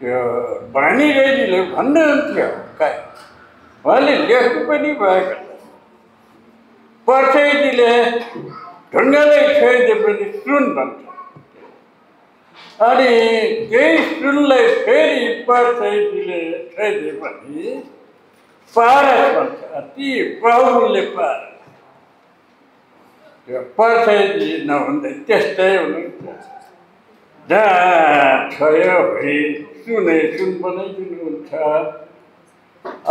त्यो बानी रेजीले भन्नुहुन्थ्यो उहाँले लेख्नु पनि भएको पर्साईजीले ढुङ्गालाई छोइदिए पनि सुन भन्छ अनि त्यही सुनलाई फेरि पर्साईजीले छोइदिए पनि पारस भन्छ अति बहुमूल्य पारस त्यो पर्साईजी नभन्दै त्यस्तै हुनुहुन्छ जहाँ छोयो भई सुनै सुन बनाइदिनुहुन्छ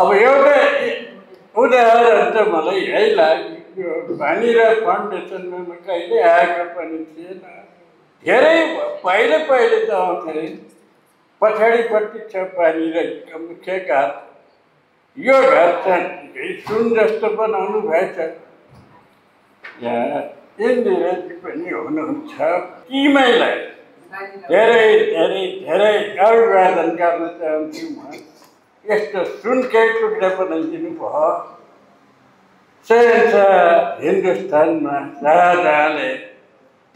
अब एउटा उदाहरण त मलाई यही लाग्यो भानिर फाउन्डेसनमा म कहिले आएको पनि थिएन धेरै पहिले त आउँथे पछाडिपट्टि छ भानिरको मुख्य घर यो घर चाहिँ सुन जस्तो बनाउनु भएछ यहाँ इन्दिराजी पनि हुनुहुन्छ तिमीलाई धेरै धेरै धेरै अभिवादन गर्न चाहन्छु म यस्तो सुनकै टुक्रा बनाइदिनु भयो हिन्दुस्तानमा शाहजहाँले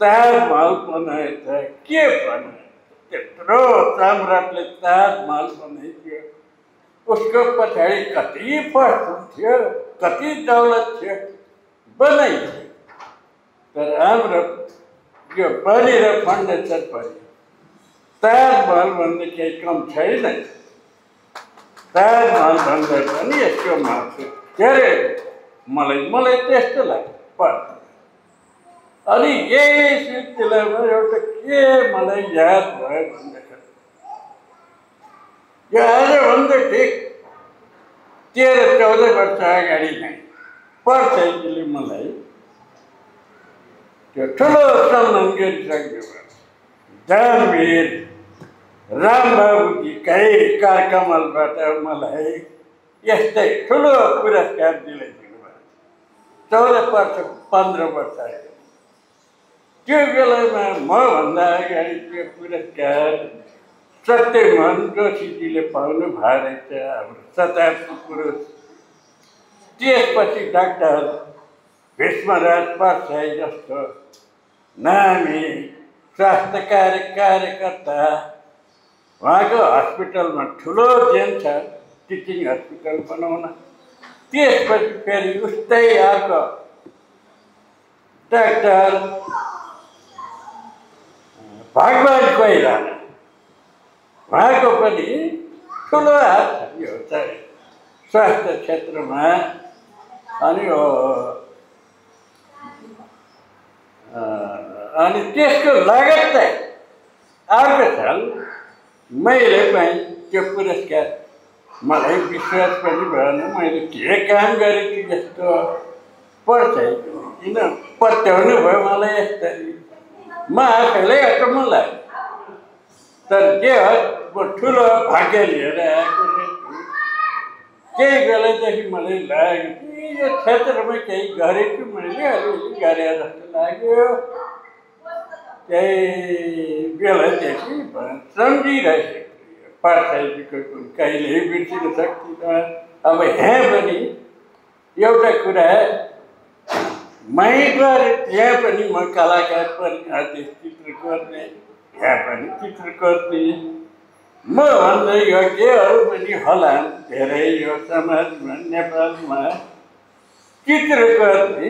ताजमहल बनाए त के बनाए त्यत्रो सम्राटले ताजमहल बनाइदियो उसको पछाडि कति फर्क थियो कति दौलत थियो बनाइदियो तर हाम्रो यो बनेर फाउन्डेसन पनि ताजमहल भन्ने केही कम छैन ताजमहल भन्दा पनि यसको माथि के अरे मलाई त्यस्तो लाग्छ अनि यही सिलसिलामा एउटा के मलाई याद भयो भन्दाखेरि यो आजभन्दा ठिक 13-14 वर्ष अगाडि नै पर्साईजीले मलाई त्यो ठुलो सम्मान गरिसक्यो जानवीर रामबाबुजीकै कारकमलबाट मलाई यस्तै ठुलो पुरस्कार दिलाइदिनु भयो 14 वर्ष 15 वर्ष अगाडि त्यो बेलामा मभन्दा अगाडि त्यो पुरस्कार सत्यमोहन जोशीजीले पाउनु भएको रहेछ हाम्रो शताब्दी पुरुष त्यसपछि डाक्टर भीष्मराज परसाई जस्तो नामी स्वास्थ्य कार्यकर्ता उहाँको हस्पिटलमा ठुलो जेल छ टिचिङ हस्पिटल बनाउन त्यसपछि फेरि उस्तै अर्को डाक्टर भगवान कोइरा उहाँको पनि ठुलो हात छ यो चाहिँ स्वास्थ्य क्षेत्रमा अनि त्यसको लागत चाहिँ अर्को साल मैले पाएँ त्यो पुरस्कार मलाई विश्वास पनि भएन मैले के काम गरेको जस्तो पर्छ किन पत्याउनु भयो मलाई यसरी म आफैलाई अचम्म लाग्यो तर के हो म ठुलो भाग्य लिएर आएको केही बेलादेखि मलाई लाग्यो कि यो क्षेत्रमा केही गरेको मैले अलिअलि गरे जस्तो लाग्यो त्यही बेलादेखि सम्झिरहेको पर्साईजीको गुण कहिल्यै बिर्सिन सक्दिनँ अब यहाँ पनि एउटा कुरा मैद्वारे त्यहाँ पनि म कलाकार पनि आर्टिस्ट चित्र गर्ने यहाँ पनि चित्र गर्ने म भन्दा योग्यहरू पनि होला धेरै यो समाजमा नेपालमा चित्र गर्ने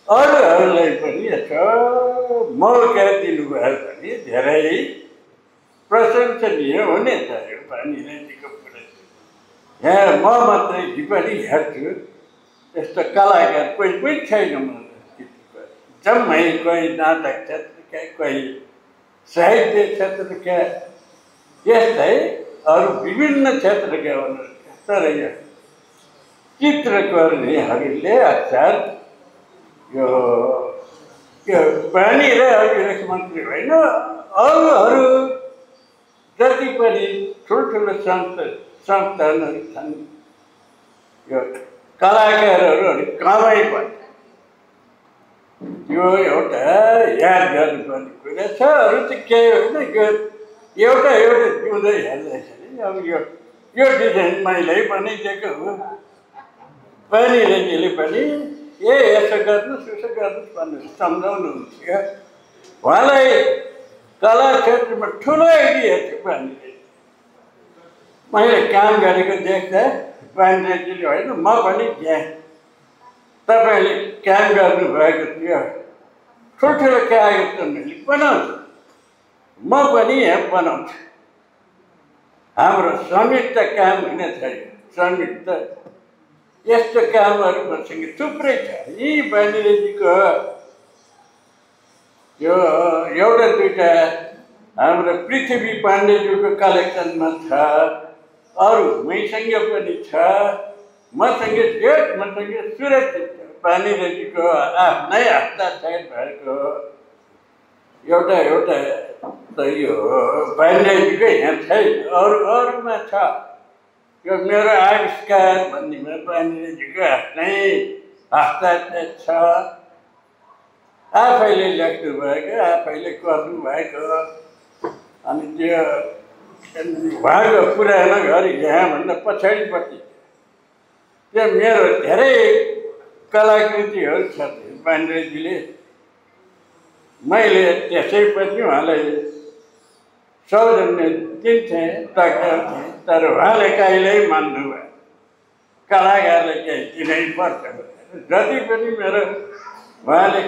अरूहरूलाई पनि यसो मौका दिनुभयो भने धेरै प्रशंसनीय हुनेछ यो पानीको कुरा यहाँ म मात्रै पनि हेर्छु यस्तो कलाकार कोही छैन मलाई जम्मै कोही नाटक क्षेत्रका कोही साहित्य क्षेत्रका यस्तै अरू विभिन्न क्षेत्रका हुनुहुन्छ तर यो चित्र गर्नेहरूले अक्सर यो पानी र अभिलेख मन्त्री होइन अरूहरू जति पनि ठुल्ठुलो संस्थानहरू छन् यो कलाकारहरू अलिक कमै पर्छ यो एउटा याद गर्नुपर्ने कुरा छ अरू चाहिँ केही होइन यो एउटा जिउँदै हेर्दाखेरि अब यो डिजाइन मैले बनाइदिएको हो पानी रेजीले पनि यसो गर्नुहोस् उसो गर्नुहोस् भनेर सम्झाउनुहुन्थ्यो उहाँलाई कला क्षेत्रमा ठुलो आइडिया थियो पानी मैले काम गरेको देख्दा पाण्डेजीले होइन म पनि त्यहाँ तपाईँले काम गर्नुभएको थियो ठुल्ठुलो कागज त मैले बनाउँछु म पनि यहाँ बनाउँछु हाम्रो संयुक्त काम हुन छैन संयुक्त यस्तो कामहरू मसँग थुप्रै छ यी बानिरेजीको यो एउटा दुईटा हाम्रो पृथ्वी पाण्डेज्यूको कलेक्सनमा छ अरू मैसँग पनि छ मसँग सुरक्षित छ बानिरेजीको आफ्नै हस्ताक्षर भएको एउटा त यो बानिरेजीकै यहाँ छैन अरूमा छ यो मेरो आविष्कार भन्नेमा बानिरेजीको आफ्नै हस्ताक्षर छ आफैले लेख्नु भएको आफैले गर्नुभएको अनि त्यो उहाँको पुरानो घर यहाँभन्दा पछाडिपट्टि त्यो मेरो धेरै कलाकृतिहरू छ बानिरेजीले मैले त्यसै पनि उहाँलाई सौजन्य दिन्थेँ टक्राउँथेँ तर उहाँले कहिल्यै मान्नु भयो कलाकारले केही दिनै पर्छ जति पनि मेरो उहाँले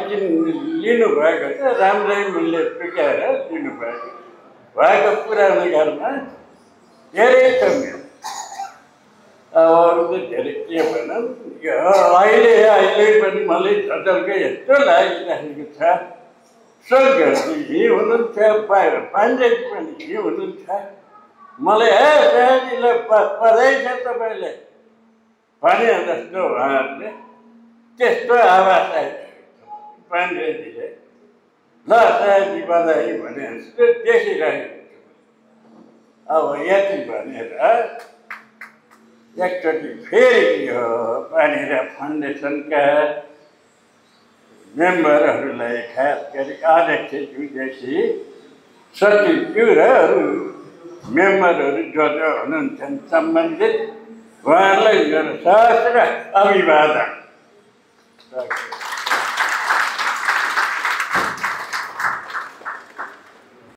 लिनुभएको छ राम्रै मूल्य चुकाएर लिनुभएको उहाँको पुरानो घरमा धेरै छ मेरो अब अरू त धेरै के भनौँ अहिले पनि मलाई झटल्कै यस्तो लागिरहेको छ यहीँ हुनुहुन्छ पाण्डेजी पनि यहीँ हुनुहुन्छ मलाई साथीलाई पढाइ छ तपाईँले भने जस्तो उहाँहरूले त्यस्तो आवाज आइरहेको पाण्डेजीले ल साथी बधाई भने जस्तो देखिरहेको अब यति भनेर एकचोटि फेरि यो पानीर फाउन्डेसनका मेम्बरहरूलाई खास गरी अध्यक्षज्यूदेखि सचिवज्यू र अरू मेम्बरहरू जो हुनुहुन्छ सम्बन्धित उहाँहरूलाई मेरो सहस्र अभिवादन।